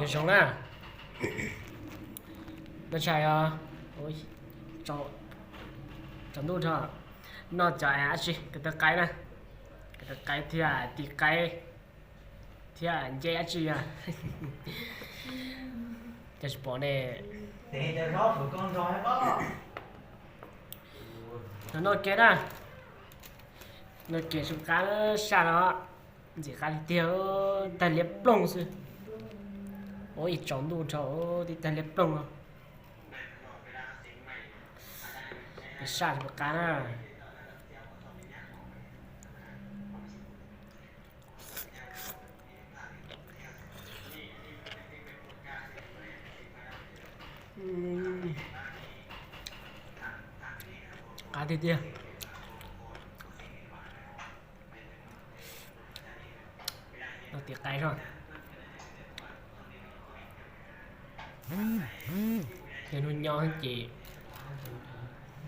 Zoo na, noj tshais os, tsaus ntuj rau, noj cov dab tsi, ko taw qaib na, ko taw qaib thiab tis qaib thiab ncej dab tsi os. Cov tsis pom ne, noj kiag na, noj kiag tsis qab saj no, ntxim qab tiag tiag, tag liab ploog xwb. Ua ib tsaus ntuj nrho tib tag liab ploog no, saj tsis qab na. Qab tiag tiag. Noj tis qaib zog. Yog hnub nyob ces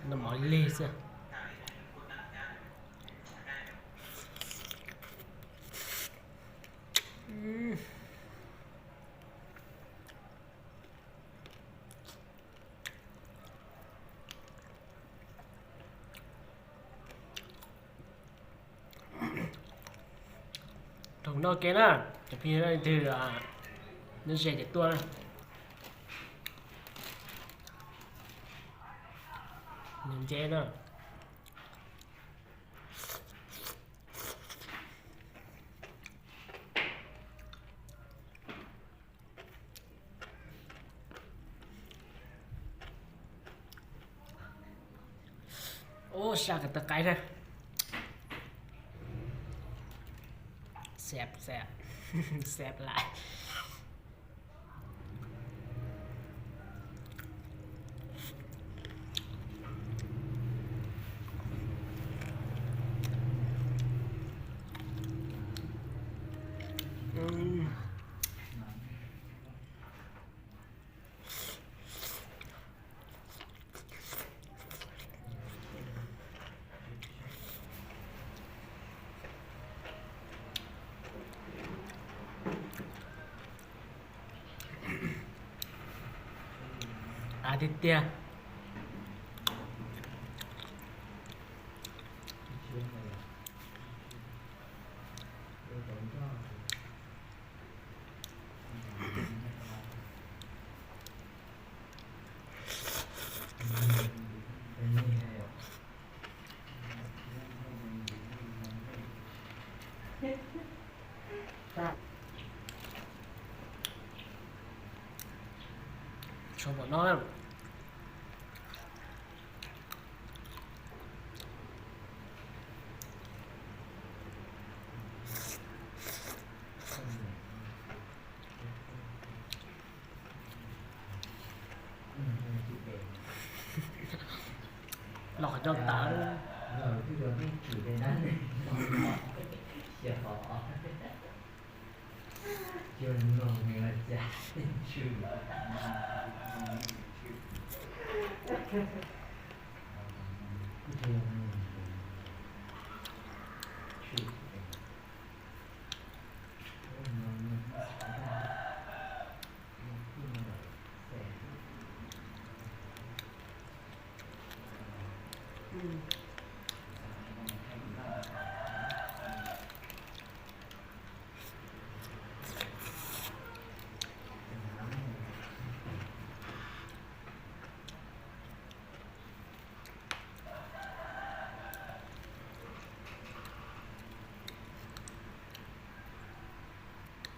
noj mov lig xwb. Raug noj ke na, cov phooj ywg, leej twg nyob ze ces tuaj na. Nce na. Ub, saj ko taw qaib na. Xeeb, xeeb, xeeb lawm. Av tiag tiag. Tshuav npaum no na. Los qhov coj tawv.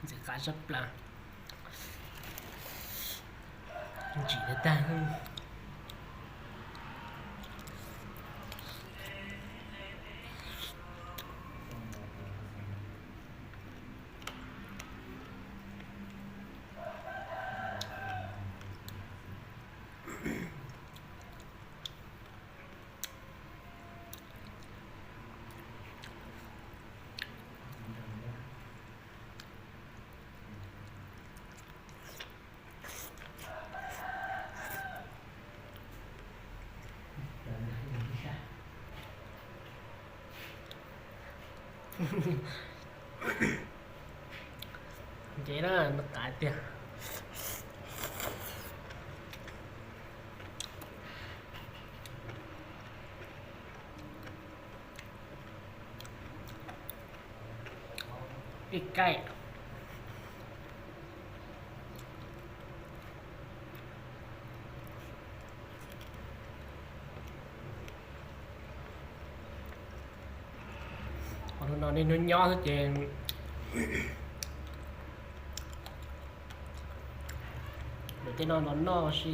Ntxim qab tshaj plaws. Ntsim tag tag. Nce na, noj qab tiag. Kaij kaij. Qhov no niaj hnub nyob xwb ces lawv tej no los noj si.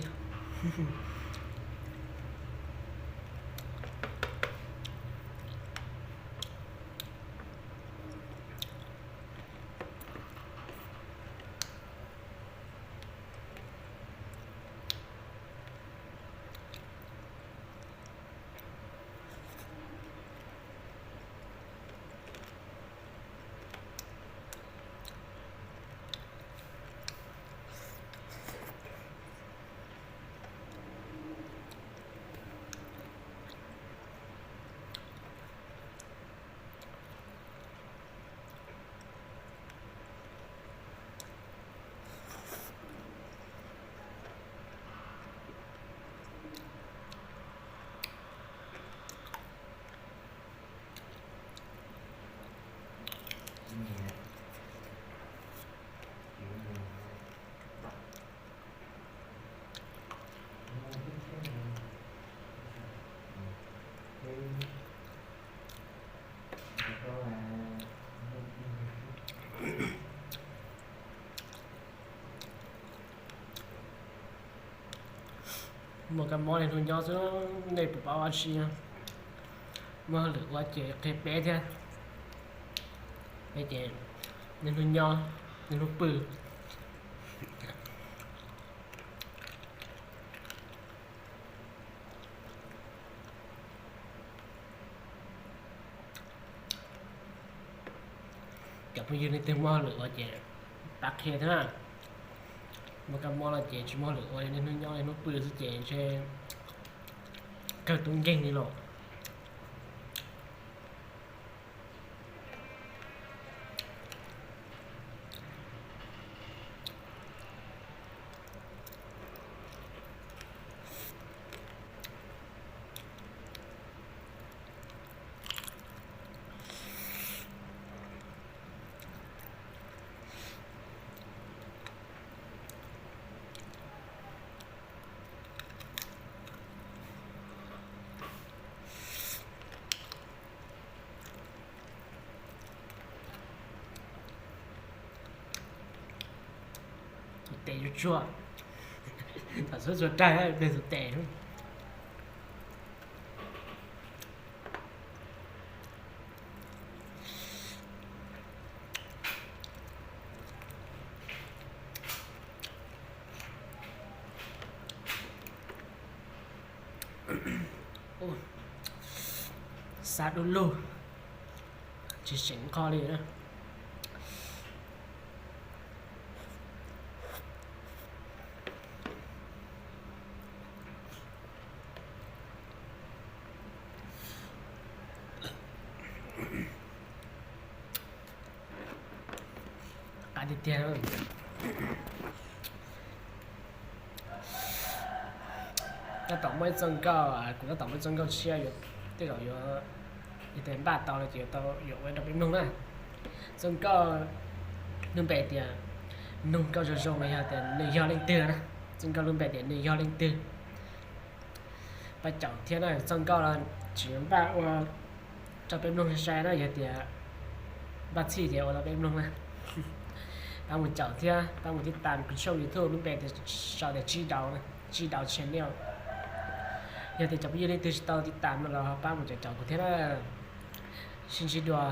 Muaj kab mob niaj hnub nyob xwb, nej puas paub dab tsi? Muaj hauj lwm ua ces qhia peb thiab. Peb ces niaj hnub nyob, niaj hnub pw. Cov phooj ywg leej twg muaj hauj lwm ua ces pab qhia thiab na. Muaj kab mob no ces tsis muaj hauj lwm ua, niaj hnub nyob niaj hnub pw xwb ces ntshe kawg tub nkeeg li los. Tus tes yuav tsuag, tam xub tsuag raug tus tes. Xav du lug, tsis seem qho li. Qab tiag tiag. Tab tom muaj ib txoj nkauj, kuv tab tom muaj ib txoj nkauj tshiab, tej zaum yuav, yog tias npaj tau no ces yuav tau yuav ua rau peb mloog na. Txoj nkauj lub npe tias nug nkauj zoo zoo no yog tias nws yog leej twg na. Txoj nkauj lub npe tias nws yog leej twg. Pab caum thiab na, txoj nkauj no tsis npaj ua rau peb mloog sai sai na, yog tias npaj txhij ces ua rau peb mloog na. Pab mus caum thiab pab mus tib tas kuv tshooj YouTube lub npe tias sau tias Tsib Daus, Tsib Daus Channel. Yog tias cov phooj ywg leej twg tsis tau tib tas no los pab mus caum caum kuv thiab na. Sib ntsib dua.